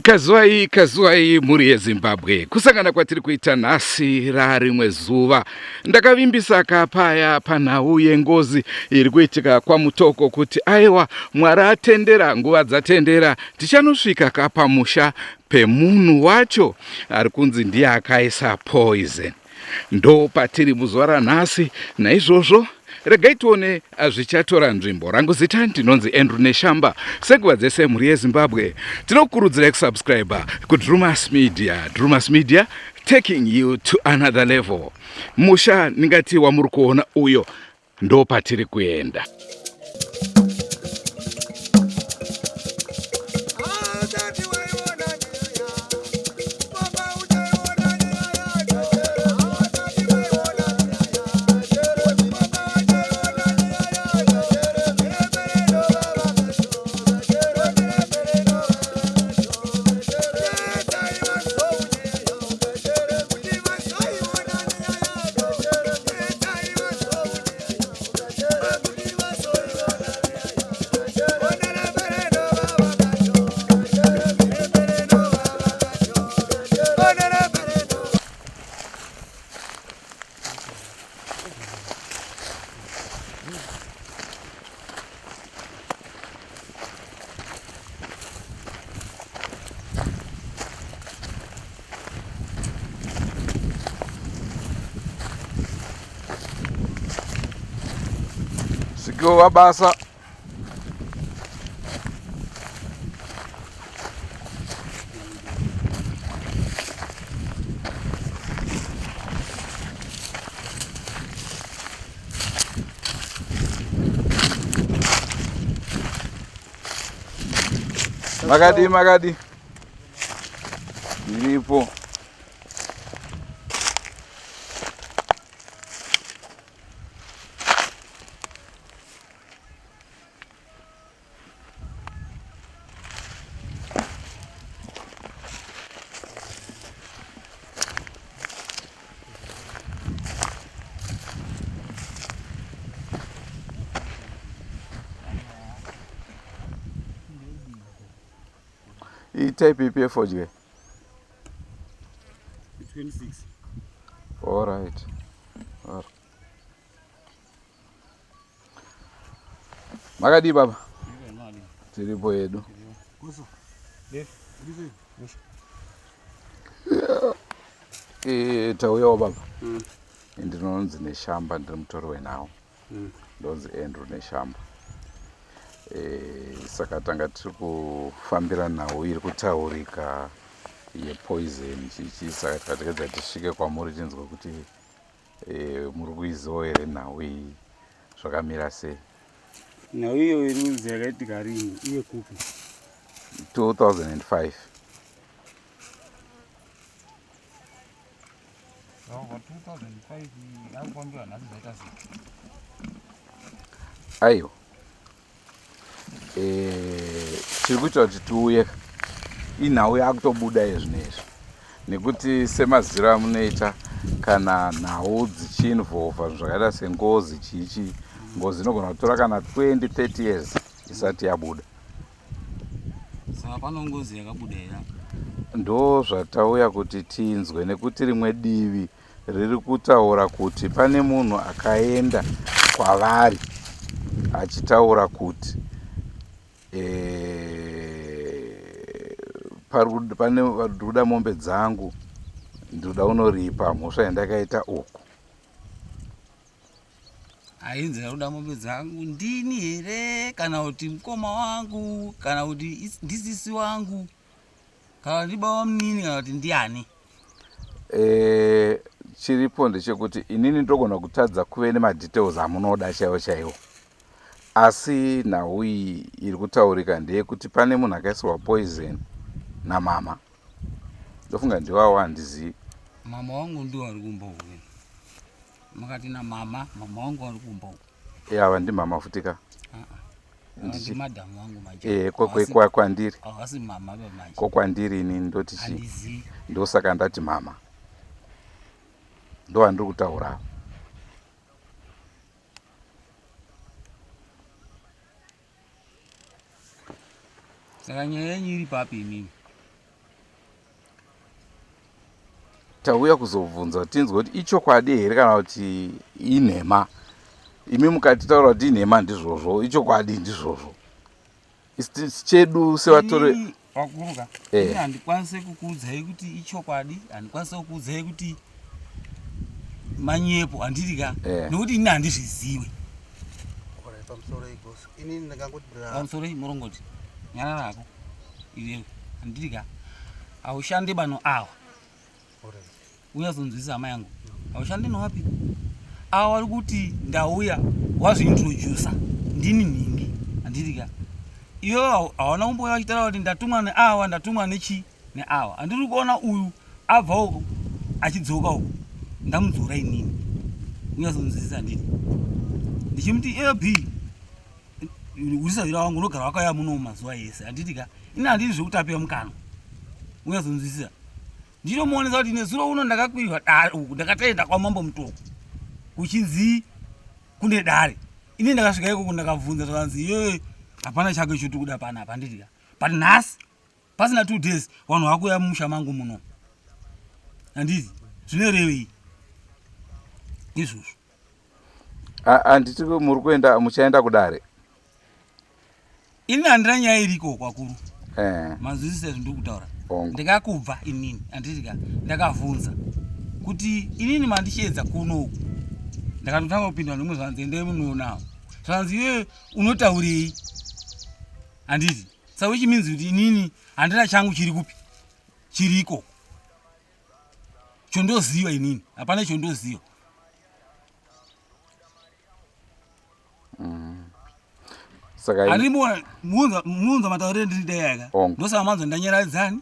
Kazuwai kazuwai mhuri yeZimbabwe, kusangana kwatiri kuita nhasi rarimwe zuva. Ndakavimbisa kapaya panhau yengozi iri kuitika kwaMutoko kuti aiwa Mwari atendera, nguva dzatendera, tichanosvika kapamusha pemunhu wacho ari kunzi ndiye akaisa poison. Ndo patiri muzuva ranhasi, naizvozvo regai tione zvichatora nzvimbo. Rangu zita ndinonzi Andrew Neshamba. Senguva dzese mhuri yeZimbabwe, tinokurudzirai kusubscribe kuDrumas Media. Drumas Media taking you to another level. Musha ndingati wamuri kuona uyo ndo patiri kuenda. Sikova basa. Makadi makadi. Ndiripo. Itype ipi yefodya? 26. All right. All right. Makadii baba? Tiripo yedu. Eh, tauyawo baba. Ndinonzi Neshamba, ndiri mutori wenhau. Ndonzi Andrew Neshamba. Eh, saka tanga tiri kufambira nhau iri kutaurika yepoison chichi, saka tikatekedza tisvike kwamuri tinzwe kuti e, muri kuizivawo here nhau iyi zvakamira sei? Nhau iyo iri kunzi yakaitika rini uye kupi? 2005. Zvakabva 2005 yakufambira nhasi zvaita sei? Aiwa. Eh, tiri kuita kuti tiuye inhau yakutobuda izvino izvi nekuti semaziro amunoita kana nhau dzichiinvolva zvinhu zvakaita sengozi chiichi ngozi inogona kutora kana 20 30 years isati yabuda. Saka pano ngozi yakabuda here? Ndo zvatauya kuti tinzwe nekuti rimwe divi riri kutaura kuti pane munhu akaenda kwavari achitaura kuti e, pane ndikuda mombe dzangu ndikuda kunoripa mhosva yandakaita uku. Ainzi ndakuda mombe dzangu ndini here kana kuti mukoma wangu kana kuti ndisisi wangu kana kuti baba munini kana kuti ndiani? E, chiripo ndechekuti inini ndogona kutadza kuve nemadetails amunoda chaiwo chaiwo asi nhau iyi iri kutaurika ndeyekuti pane munhu akaisirwa poison namama ndofunga ndiwawo handizivi mama wangu ndiwo ari kumba uku makati namama mama wangu vari kumba uku e ava ndimama futi ka ndimadam wangu manje e kwandiri havasi mama bamanje ko kwandiri ini ndoti chii ndosaka ndati mama ndovandiri kutaura Saka nyaya yenyu iri papi imimi? Tauya kuzobvunza tinzwe kuti ichokwadi here kana kuti inhema. Imi mukatitaura kuti inhema ndizvozvo, ichokwadi ndizvozvo. Chedu sevatori vakuruka eh. Ini handikwanise kukuudzai kuti ichokwadi, handikwanise kukuudzai kuti manyepo, handiti ka eh. Nekuti ini handizviziwe. Pamusoro murongoti nyarara hako iwewe, handiti ka haushande bano awa unyazonzwisisa hama yangu haushandi nowapi awa wari kuti ndauya wazviintrodusa ndini nhingi handiti ka iwe hawana kumbouya vachitaura kuti ndatumwa neawa ndatumwa nechi neawa handiri kuona uyu abva uku achidzoka uku ndamudzora inini unyazonzwisisa handiti ndichimuti iwe b urisavira wangu unogara wakauya muno mazuva ese handiti ka ini handidi zvekutapira mukanwa unyazonzwisisa ndinomuonesa kuti nezuro uno ndakakwirwa dare uku ndakatoenda kwamambo mutoko kuchinzi kune dare ini ndakasvika ikoko ndakabvunza zvakanzi iyoyo hapana chako icho tikuda panapa handiti ka but nhasi pasina two days vanhu vakuuya mumusha mangu muno handiti zvinorevei izvozvo handiti muri kuenda muchaenda kudare ini handina nyaya iriko kwakuru eh. Manzwisisa izvi ndiri kutaura ndikakubva inini handiti ka ndakavhunza kuti inini mandisheedza kuno uku ndakatotanga kupindwa nemwe zvanzi endai munoonawo zvanzi iwewe unotaurei handiti sa which means kuti inini handina changu chiri kupi chiri ikoko chondoziva inini hapana chondoziva Saka andimona muunza muunza mataurire ndiri dai aka ndosaka manzo ndanyaradzani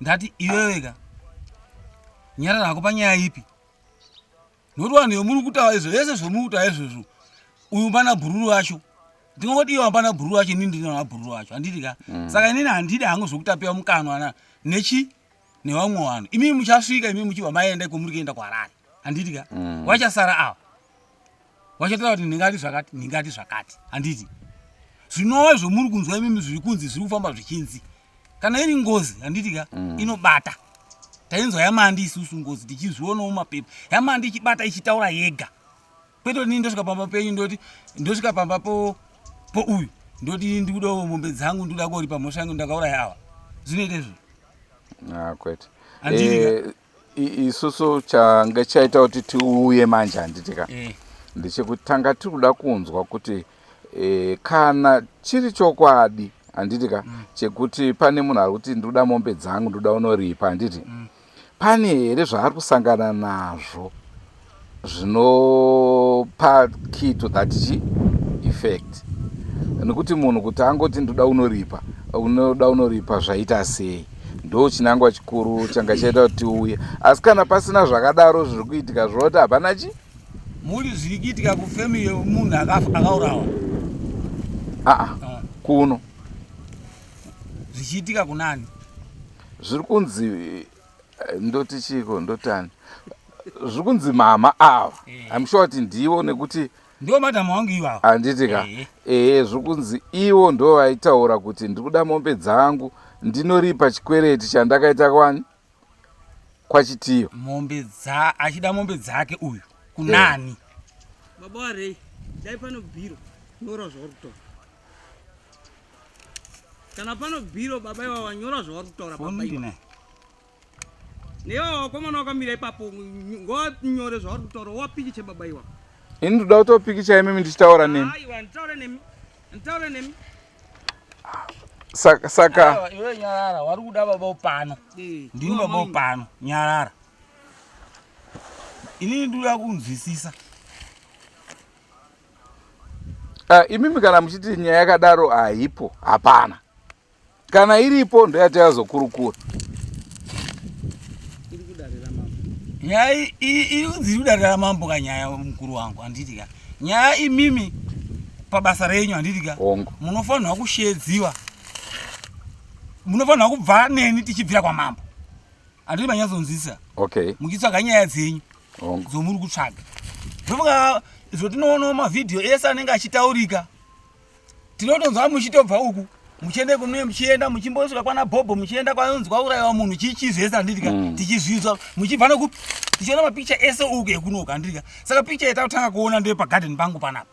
ndati iwewe ka nyarara hako panyaya ipi nokuti vanhu yomuri kutaura izvo zvese zvomuri kutaura izvozvo uyu pana bhururu wacho ndingangoti iwo hapana bhururu wacho inini ndinona bhururu wacho handiti ka mm. Saka inini handidi hangu zvokutapiwa mukanwa na nechi nevamwe vanhu imimi muchasvika imimi muchibva maenda iko muri kuenda kuharare handiti ka mm. Wachasara ava wachataura kuti ndingati zvakati ndingati zvakati handiti zvinova zvomuri kunzwa imimi zviri kunzi zviri kufamba zvichinzi kana iri ngozi handiti ka mm. Inobata tainzwa yamandi isusu ngozi tichizvionawo mapepa yamandi ichibata ichitaura yega kwete kuti ndosvika pamba penyu ndoti ndosvika pamba po pouyu ndoti ndikudawo mombe dzangu ndikuda koripa mhosva yangu ndakauraya ava zvinoita izvo ah, kwete eh, isusu change chaita kuti tiuye manje handiti ka eh. Ndechekuti tanga tiri kuda kunzwa kuti e, kana chiri chokwadi handiti ka mm. Chekuti pane munhu ari kuti ndikuda mombe dzangu ndikuda unoripa handiti mm. Pane here zvaari kusangana nazvo zvinopa key to that chi effect nekuti munhu kuti angoti ndoda unoripa unoda unoripa zvaita sei ndo chinangwa chikuru changa chaita kuti tiuye asi kana pasina zvakadaro zviri kuitika zvinoti hapana chi muri zviri kuitika kufamily yemunhu akaurawa aa ah. Kuno zvichiitika kunani zviri kunzi eh, ndoti chiiko ndotani zviri kunzi mama ava eh. I'm sure kuti ndivo nekuti ndivo madhamu wangu ivavo handiti ka eh. Ehe zviri kunzi ivo ndo vaitaura kuti ndiri kuda mombe dzangu ndinoripa chikwereti chandakaita kwani kwachitiyo mombe dza achida mombe dzake uyu kunani baba warei dai pano bhiro nyora zvauri kutaura kana pano bhiro baba iwa wanyora zvauri kutaura baba iwa newa wakomana wakamira ipapo ngowanyore zvauri kutaura wapikiche baba iwa ini ndoda kutopikicha imimi ndichitaura nemi aiwa nditaure nemi nditaure nemi saka saka iwe nyarara wari kuda baba upano eh, ndini baba upano nyarara inini ndinoda kunzwisisa uh, imimi kana muchiti nyaya yakadaro haipo hapana kana iripo ndoyatayazokurukura nyaya iri kunzi iri kudare ramambo ka nyaya mukuru wangu handiti ka nyaya imimi pabasa renyu handiti ka munofanirwa kusheedziwa munofanirwa kubva neni tichibvira kwamambo handiti manyatsonzwisisa okay muchitsvaga nyaya dzenyu dzomuri kutsvaga ndofunga zvotinoonawo mavhidhiyo ese anenge achitaurika tinotonzwa muchitobva uku Muchiende kumune muchienda muchimbosvika kwana Bhobho muchienda kwanonzi kwaurayiwa munhu chichi zvese handiti ka mm. tichizvinzwa muchibva nekupi tichiona mapicha ese uku ekunoku handiti ka saka picha yatakutanga kuona ndeye pagarden pangu panapa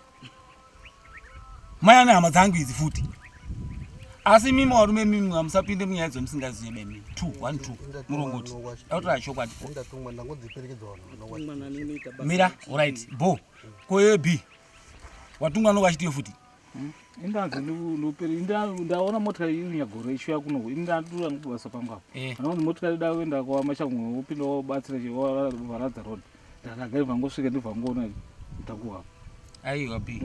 mai ane hama dzangu idzi futi asi mimi varume mimi hamusapinde munyaya dzomusingazive bemi 2 1 2 murongoti dakutora chokwadi mira orit bo koye b watunga nokachitiyo futi hmm? Indanzi ndopere inda ndaona motikari iri nyagoro ichiuya kuno ini ndatura kubasa pangu apo. Eh. Ndaona motikari ida kuenda kwa Mashangwe wopinda wobatsira varadza road. Ndakaga ibva ngosvika ndibva ngoona ndakuwa. Aiwa bi.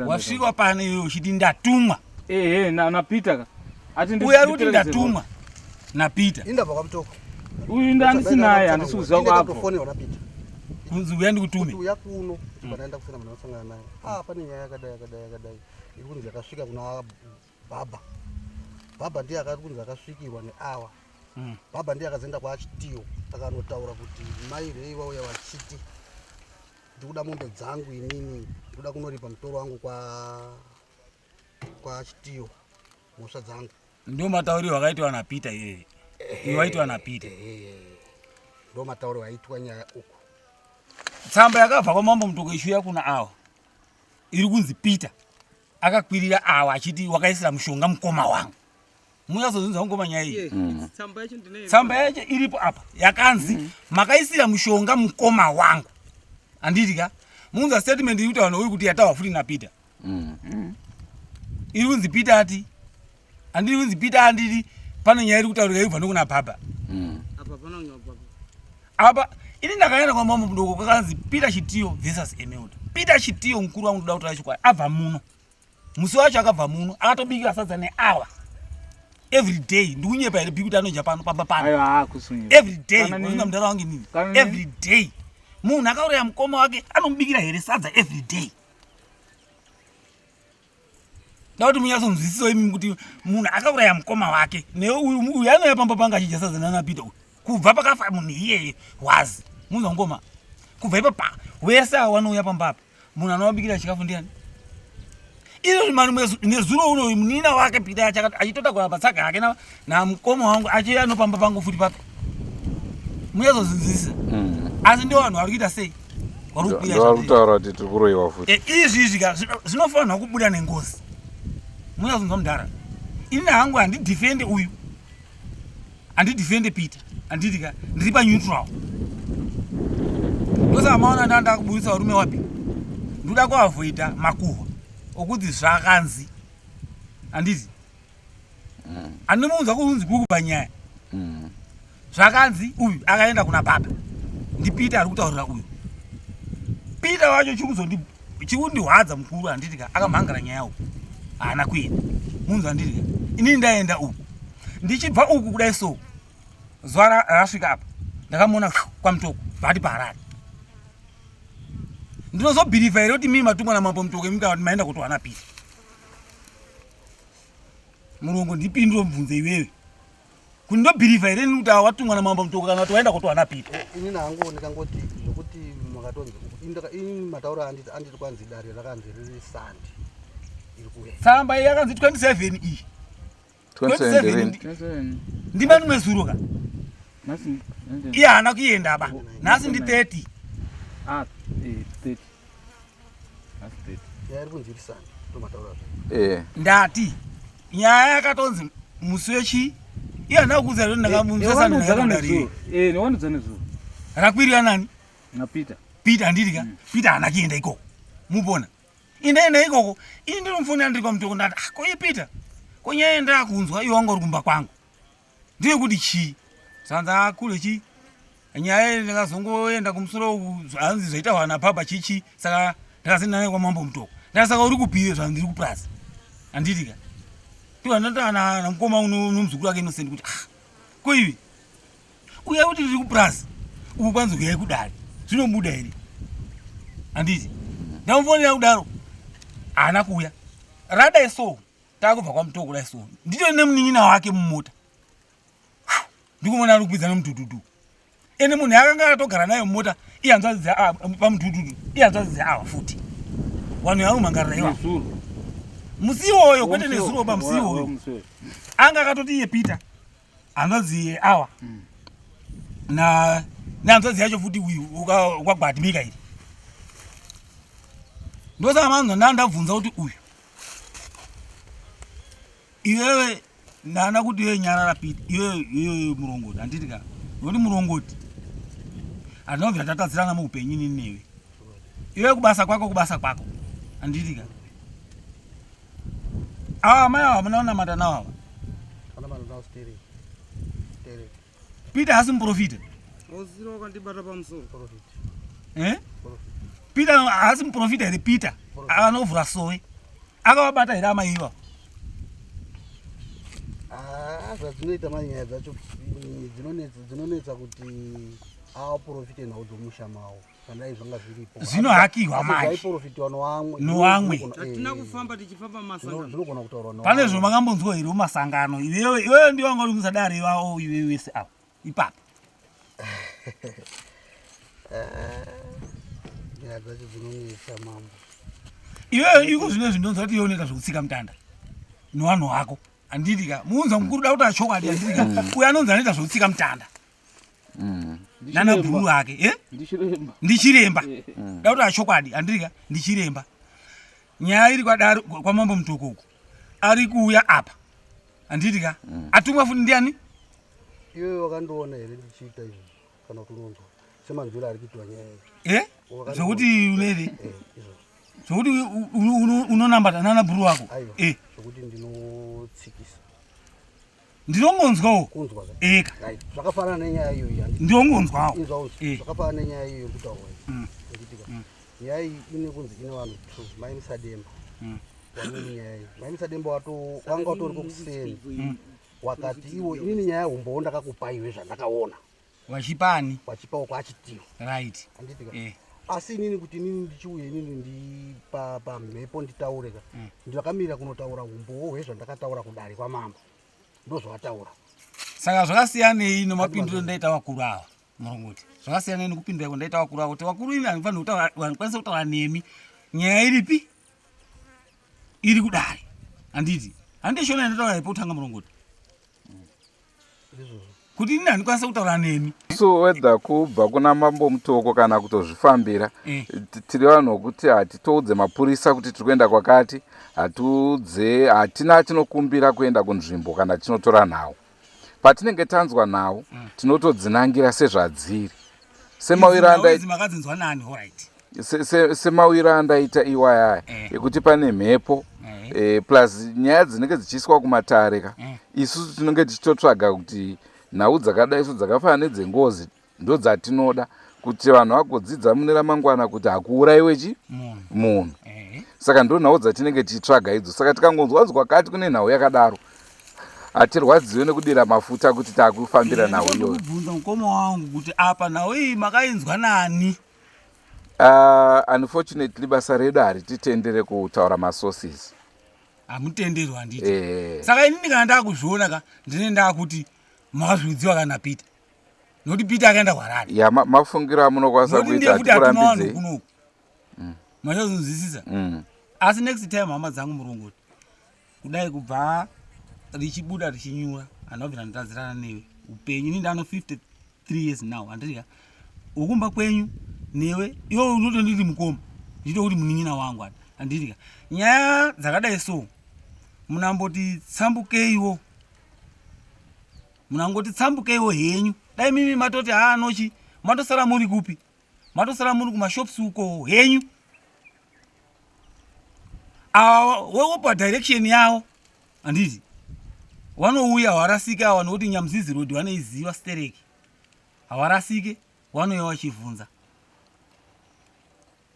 Wasvika pano iwe uchiti ndatumwa. Eh eh na na Peter ka. Ati ndi Uya kuti ndatumwa na Peter. Indabva kwaMutoko. Uyu ndandisinaye handisi kuziva kwapo. Ndatofonerwa na Peter. Kunzi uya ndikutume. Uya kuno. Ndibva kusina munhu anosangana naye. Ah pane nyaya yakadai yakadai yakadai. Iri kunzi yakasvika kuna baba. Baba ndiye akati kunzi akasvikirwa neawa. Mm. Baba ndiye akazoenda kwaChitiyo akanotaura kuti mai Rei vauya vachiti ndikuda mombe dzangu inini ndikuda kunoripa mutoro wangu kwa kwaChitiyo mhosva dzangu. Ndio matauriro akaitwa naPeter iyeye. Iwe waitwa naPeter. Ndio matauriro aitwa nyaya uku. Tsamba yakabva kwamambo Mutoko ichiuya kuna awa iri kunzi Peter akakwirira awa achiti wakaisira mushonga mukoma wangu. Munyazozvinzwa mukoma nyaya iyi. Mm. Tsamba yacho ndinayo. Tsamba yacho iripo apa yakanzi mm. makaisira mushonga mukoma wangu. Handiti ka? Munza statement iri kutaura nouyu kuti yatawa futi naPeter. Mm. Mm. Iri kunzi Peter ati handiri kunzi Peter handiri pane nyaya iri kutaurika ibva nokuna baba. Mm. Apa pana baba. Apa ini ndakaenda kwa mambo mudoko kwakanzi Peter Chitiyo versus Emelda. Peter Chitiyo mukuru wangu ndoda kutaura chokwadi abva muno. Musi wacho akabva muno akatobikira sadza nehour. Every day ndikunyepa here big kuti anodya pano pamba pano. Aiwa kusunyepa. Every day unoona mudhara wangu inini. Every day. Munhu akauraya mukoma wake anomubikira here sadza every day. Ndakuti munyatsonzwisisawo imi kuti munhu akauraya mukoma wake neuyu uyu anouya pamba panga achidya sadza nana Peter uyu kubva pakafa munhu iyeye wazi munzwa ngoma kubva ipapa wese awo anouya pamba apa munhu anovabikira chikafu ndiani izvo mani nezuro uno uyu munina wake Peter achitotakura patsaga yake namukoma wangu achiuya anopamba pangu futi papi munyatsozinzwisisa mm. asi ndiwo vanhu vari kuita sei vari kutaura kuti tiri kuroyiwa futi eh, izvi izvi ka zvinofanirwa kubuda nengozi munyatsozinzwa mudhara ini hangu handidefende uyu handidefende peter handiti ka ndiri paneutral ndosaka maona ndaa ndakuburitsa varume wapi ndoda kuavoida makuhwa okuti zvakanzi handiti mm. andimuunza kunzi kuri kubva nyaya mm. zvakanzi uyu akaenda kuna baba ndipeter ari kutaurira uyu peter wacho chikundihwadza mukuru handiti ka akamhangara nyaya uku haana kuenda munzi handiti ka inini ndaenda uku ndichibva uku kudai so zuva rasvika apa ndakamuona kwamutoko bvati paharare ndinozobhirivha here kuti mii matumwa namambo mutoko imika kuti maenda kutowana peter Murongo ndipindure mubvunze iwewe. Kuti ndobhirivha here ini kuti watumwa namambo Mutoko kana kuti waenda kutowana Peter. Eh, ini nangu ndikangoti zvokuti makatonzi ini matauro anditi anditi kwanzi dare rakanzi riri sandi iri kuuya. Tsamba iyi yakanzi 27 iyi. 27 ndimani mwezuro ka. Iye haana kuenda ba. Nhasi ndi 30. Ah, 30. Eh. Ndati nyaya yakatonzi musi wechi iye handina kukuudza kuti ndakamusasanirakwirira eh, nani napeter peter handiti ka mm. peter haana kuenda ikoko mupona indaenda ikoko ini ndinomufonera ndiri kwamutoko ndati ah, koye peter ko nyaya yandakunzwa iwe wanga uri kumba kwangu Ndiye kuti chii? Zvanzi akule chii? Nyaya iyi ndakazongoenda kumusoro uku hanzi zvaita hwana baba chichi saka ndakazoenda naye kwamambo Mutoko. Ndati saka uri kupi zvanzi ndiri kupurazi. Handiti ka? Ndiwa ndati na mukoma uno nomuzukuru wake Innocent kuti ah ko iwe uya kuti ndiri kupurazi uku kwanzi uyai kudare zvinobuda here? Handiti ndamufonera kudaro haana kuuya radai so takubva kwamutoko kudai so nditori nemunin'ina wake mumota ndikumuona ari kukwidza nemudhudhudhu ende munhu akanga akatogara nayo mumota ihanzvadzi pamudhudhudhu ihanzvadzi dzeava futi vanhu yaari kumhangarira iwa Musi iwoyo kwete nezuro pa musi iwoyo. Anga akatoti iye Peter hanzvadzi yeawa na nehanzvadzi yacho futi uyu ukwagwati Mikaeri. Ndosaka manzwa ndandabvunza kuti uyu iwewe ndanda kuti iwe nyarara Peter iwewe iwewe murongoti handiti ka nokuti murongoti hatina kubvira tatadzirana muupenyu ini newe iwe kubasa kwako kubasa kwako handiti ka ava mai ava hamuna kunamata navo ava Peter haasi muprofita eh? Peter haasi muprofita here Peter anovhura sowe akavabata here amai iva ah, zvadzinoita manyaya dzacho dzinonetsa kuti awaprofite nhau dzomusha mawo Zvandai zvanga zviripo. Zvinohakiwa manje. Zvaiprofitwa noamwe. Noamwe. Hatina kufamba tichifamba masangano. Zvinogona kutaurwa noamwe. Pane zvamakambodzwa here mumasangano? Iwewe iwewe ndiwe wanga uri kusadare iwawo iwewe wese apo. Ipapo. Nyaya dzacho dzinonetsa mambo. Iwewe iko zvino zvinonzwa kuti iwe unoita zvekutsika mutanda. Nowanhu wako. Handiti ka. Muunza mukuru da kuti achokwadi handiti ka. Uyo anonzi anoita zvekutsika mutanda. Mm. Nana bhuru ake eh? Ndichiremba eh. mm. Da kuti chokwadi handirika ndichiremba nyaya iri kwadaro kwamambo Mutoko uku ari kuuya apa handiti ka mm. Atumwa futi ndiani iwewe wakandiona here ndichiita izvi kana kuti unonzwa semanzwiro ari kuitwa nyaya iyi eh? Zvokuti unere eh, zvokuti unonambata nana bhuru wako eh. Zvokuti ndinotsikisa Ndinongonzwawo kunzwa eka zvakafanana nenyaya iyoyi ndinongonzwawo eh. zvakafanana nenyaya iyoyo kutaurwa mm. nditika mm. Nyaya iyi ine kunzi ine vanhu two mai Musademba mm. Wamweni nyaya iyi mai Musademba wato wanga watori kokuseni wakati iwo inini nyaya humbowo ndakakupa iwe zvandakaona Wachipani wachipawo kwachitiwa right handitika eh. Asi inini kuti inini ndichiuya inini ndi pamhepo nditaure ka mm. Ndakamirira kunotaura umbowo hwezvandakataura kudare kwamambo ndozvawataura saka zvakasiyanei nomapindiro ndaita vakuru ava murongoti zvakasiyanei nokupindura kwandaita vakuru ava kuti vakuru ini handifaniri kutaura vandikwanisa kutaura nemi nyaya iripi iri kudare handiti handishona yandataura yepokutanga murongoti kuti ini handikwanisa kutaura nemi so whether kubva kuna mambo Mutoko kana kutozvifambira eh. Tiri vanhu vokuti hatitoudze mapurisa kuti tiri kuenda kwakati hatiudze hatina tinokumbira kuenda kunzvimbo kana tinotora nhau patinenge tanzwa nhau mm. Tinotodzinangira sezvadziri semawiro makadzinzwa nani alright semawiro andaita iwayaya eh. Ekuti pane mhepo eh. eh, plus nyaya dzinenge dzichiiswa kumatare ka eh. Isusu tinenge tichitotsvaga kuti nhau dzakadai so dzakafanana nedzengozi ndo dzatinoda kuti vanhu vagodzidza mune ramangwana kuti hakuurayiwe chi munhu eh. Saka ndo nhau dzatinenge tichitsvaga idzo saka tikangonzwa nzi kwakati kune nhau yakadaro hatirwadziwe nekudira mafuta kuti takufambira nhau iyoyo kubvunza mukoma wangu kuti apa nhau iyi makainzwa nani Unfortunately basa redu harititendere kutaura masources hamutenderwi handiti eh. Saka inini kana ndakuzviona ka ndine ndakuti makazviudziwa kana Peter nokuti Peter akaenda kuHarare ya mafungiro amunokwanisa kuita hatikurambidzei kunoku mm. Machazonzwisisa mm. Asi next time hama dzangu murongoti kudai kubva richibuda richinyura handabvira ndatadzirana newe upenyu ini ndano 53 years now handiti ukumba kwenyu newe iwe unotonditi mukoma ndichitokuti munin'ina wangu handiti nyaya dzakadai so munamboti tsambukeiwo munangoti tsambukeiwo henyu dai mimi matoti haanochi matosara muri kupi matosara muri kumashops uko henyu awa wopa direction yavo handiti vanouya hawarasike awa nokuti Nyamuzizi Road vanoiziva stereki hawarasike vanouya vachivhunza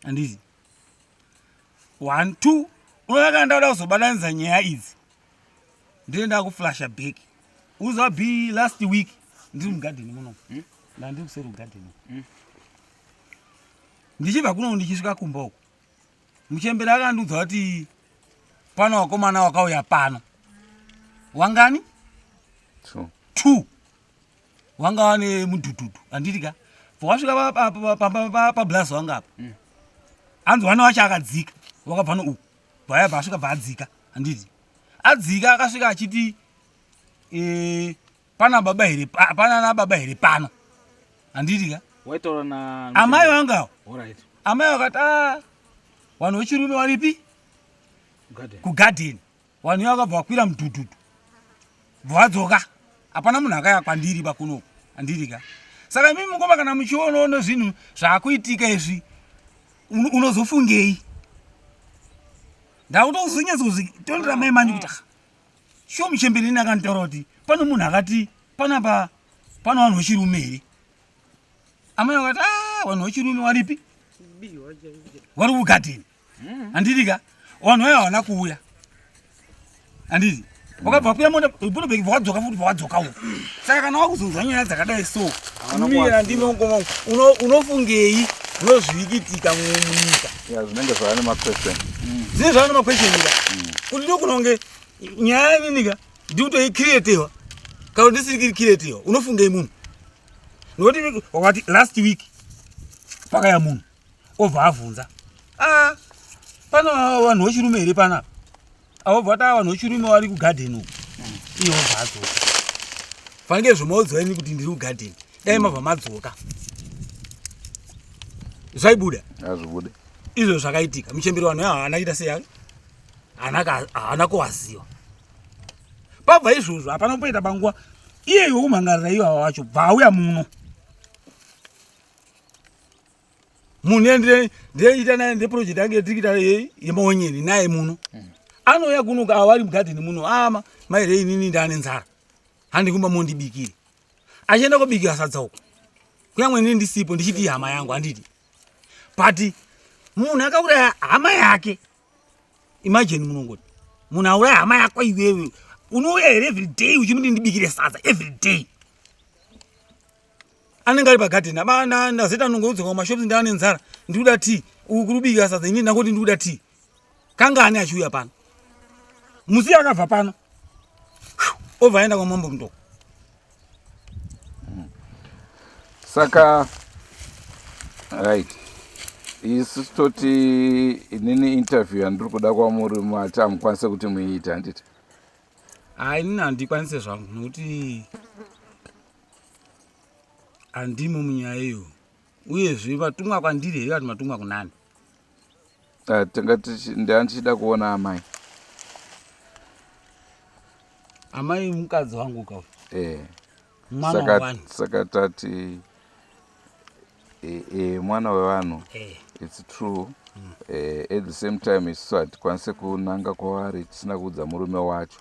handiti one two unoona kana ndauda kuzobatanidza nyaya idzi ndine ndakuflasha back uziva b last week ndiri mugadheni muno hmm? Ndandiri kuseri kugadheni hmm. Ndichibva kuno ndichisvika kumba uko muchembere akandiudza kuti pano wakomana wakauya pano wangani two wanga wane mudhudhudhu handiti ka wasvika pablazi wanga apa mm. Hanzi wana wacho akadzika wakabva nouku bvaya bva asvika bva adzika. Handiti adzika akasvika achiti e, pana baba here pana na baba here pano. Handiti ka? Waitaura na amai vangu avo. Alright. Amai vakati ah vanhu vechirume varipi? Garden. Kugarden. Vanhu ivo vakabva vakwira mudhudhudhu. Bva vadzoka. Hapana munhu akaya kwandiri bakuno. Handiti ka? Saka imimi mukoma kana muchionawo zvinhu zvaakuitika izvi unozofungei? Ndakutozonyatsozvitondera mai manje kuti ah, sho muchembere ini akanditaura kuti pane munhu akati panapa pane vanhu vechirume here? Amai vakati ah vanhu vechirume varipi? Vari kugadheni. Handiti ka? Vanhu vaya havana kuuya. Handiti? Wakabva wakwira mota bheki vakadzoka futi vakadzoka uko. Saka kana wakuzonzwa nyaya dzakadai so, mira ndime mukoma unofungei zvinozviikitika munyika? Ya zvinenge zvava nemaquestion. Zvinenge zvava nemaquestion ka. Kuti ndokunonge nyaya inini ka ndikutoicreatewa kana ndisiri kuicreatewa unofungei munhu? Nokuti wakati last week pakaya munhu obva avhunza ah pano vanhu vechirume here panapa? Avo bva vanhu vechirume vari kugadheni uku. Iye obva adzoka. Fanike zvomaudzwa ini kuti ndiri kugadheni. Dai mabva madzoka. Zvaibuda. Hazvibude. Izvo zvakaitika. Muchembere vanhu haana kuita sei haana kuwaziwa. Pabva izvozvo hapana kumboita panguva iye iwe kumhangarira iwo wacho bva auya muno. Munhu ndiye naye ndiye project yangu yetiri kuita yemaonyeni naye muno. Anouya kuno ava vari mugadheni muno ama mai rei inini ndane nzara. Handi kumba mondibikire. Achienda kobikira sadza uko. Kunyangwe inini ndisipo ndichiti hama yangu handiti. But munhu akauraya hama yake. Imagine munongoti munhu auraya hama yako iwewe unouya here every day uchimuti ndibikire sadza every day. Anenge ari pagadheni ndazoita nongoudzoka kumashops ndava nenzara ndikuda tea uku kuri kubikira sadza inini ndangoti ndikuda tea. Kangani achiuya pano. Musi akabva pano obva aenda kwamambo Mutoko. Saka right isu toti inini interview yandiri kuda kwamuri mati hamukwanise kuti muiite handiti? Hai inini handikwanise zvangu nokuti handimo munyaya iyo uyezve vatumwa kwandiri here vati matumwa kunani? Tanga ndichida kuona amai. Amai mukadzi wangu ka Eh. mwana wevanhu. Saka tati mwana wevanhu. It's true. At the same time isusu hatikwanise kunanga kwavari tisina kuudza murume wacho.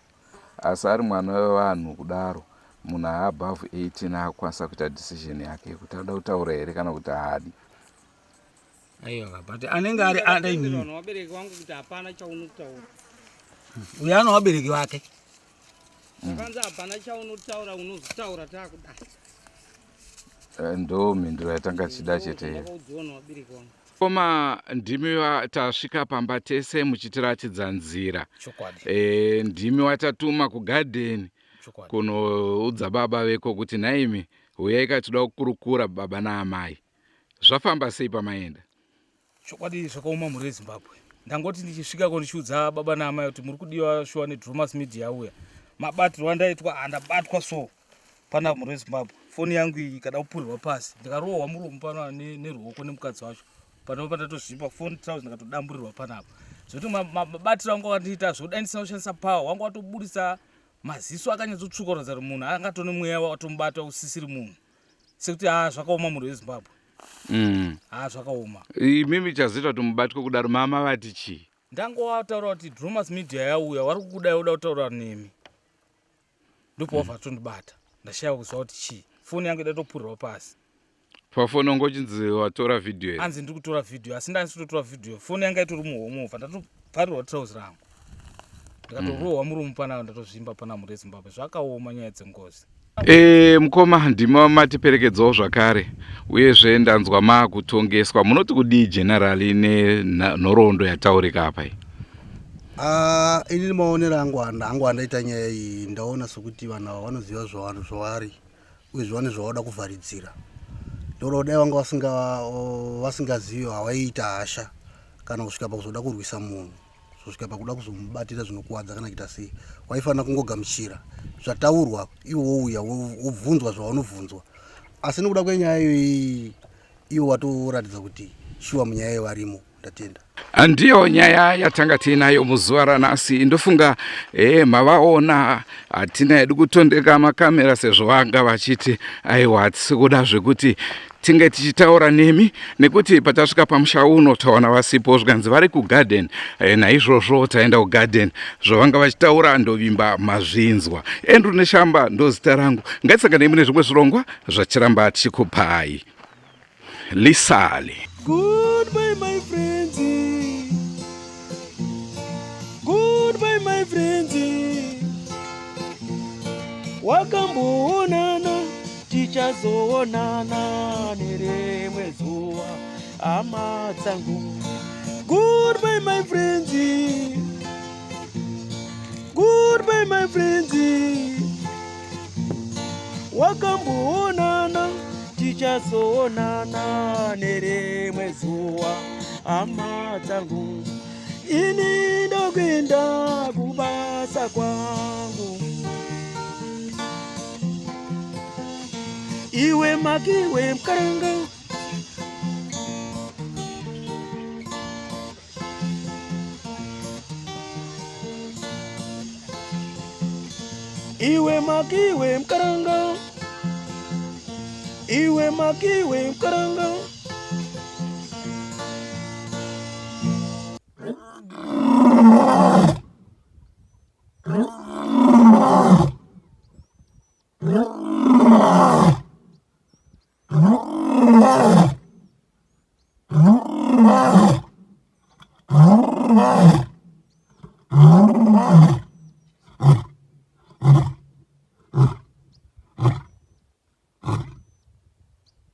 Asi ari mwana wevanhu kudaro munhu aabove 18 akukwanisa kuita decision yake kuti anoda kutaura here kana kuti haadi. Aiwa but anenge ari ada inini. Vanhu vabereki vangu kuti hapana chaunotaura. Uyo ano vabereki vake. Zvakanzi hapana chaunotaura unozotaura taakudai. Ndo mhinduro yatanga tichida chete iyo. Ndakaudziwa nevabereki vangu. Koma ndimi tasvika pamba tese muchitiratidza nzira. Chokwadi. Ndimi watatuma kugadheni kunoudza baba veko kuti nhaimi huyai katoda kukurukura baba naamai. Zvafamba sei pamaenda? Chokwadi zvakaoma mhuri yeZimbabwe. Ndangoti ndichisvikako ndichiudza baba naamai kuti muri kudiwa shuwa neDromas Media uya. Mabatirwo andaitwa handabatwa so pana mhuri yeZimbabwe. Foni yangu iyi ikada kupurirwa pasi ndikarohwa muromo pano neruoko nemukadzi wacho. Pano pandatozvimba foni trousers ndikatodamburirwa panapa. Zvekuti mabatiro angu akandiita zvekudai ndisina kushandisa power wangu watobudisa maziso akanyatsotsvuka kuratidza kuti munhu angatone mweya watomubata usisiri munhu. Sekuti zvakaoma mhuri yeZimbabwe. Zvakaoma. Imimi chazoita kuti mubatwe kudaro mama vati chii? Ndangowataura kuti Drewmas Media yauya vari kukudai voda kutaura nemi. Ndopawabva atondibata. Ndashaya kuziva kuti chii. Foni yangu idatopurirwa pasi. Pafoni wanga uchinzi watora video here? Anzi ndiri kutora video asi ndandisi kutotora video. Foni yanga itori muhomwe ubva ndatobvarirwa trousers rangu. Ndikatorohwa muromo panapa ndatozvimba pana mhuri yeZimbabwe. Zvakaoma nyaya dzengozi. Mukoma ndima matiperekedzawo zvakare uyezve ndanzwa maakutongeswa. Munoti kudii generally nenhoroondo yataurika apa iyi? Inini maonero angu andaita nyaya iyi ndaona sekuti vanhu ava vanoziva zvavari uyezve vane zvavanoda kuvharidzira. Ndoda kudai vanga vasingazivi havaiita hasha kana kusvika pakuzoda kurwisa munhu. Kuzosvika pakuda kuzomubatira zvinokuwadza kana kuita sei, waifanira kungogamuchira zvataurwa iwe wouya wobvunzwa zvaunobvunzwa. Asi nekuda kwenyaya iyoyi iwe watoratidza kuti shuwa munyaya iyo varimo. Ndatenda. Ndiyo nyaya yatanga tiinayo muzuva ranhasi. Ndofunga mavaona, hatina hedu kutondeka makamera sezvo vanga vachiti aiwa hatisi kuda zvekuti tinge tichitaura nemi, nekuti patasvika pamusha uno taona vasipo, zvikanzi vari kugarden. Naizvozvo taenda kugarden, zvavanga vachitaura ndovimba mazvinzwa. Andrew Neshamba ndozita rangu, ngatisanganei mune zvimwe zvirongwa zvachiramba tichikupai. Lisali. Goodbye my friends. Goodbye my friends. Wakamboonana, tichazoonana nerimwe zuva hama dzangu. Goodbye my friends. Goodbye my friends. Wakamboonana, tichazoonana nerimwe zuva hama dzangu. Ini ndokuenda kubasa kwangu. Iwe makiwe mkaranga. Iwe makiwe mkaranga. Iwe makiwe mkaranga.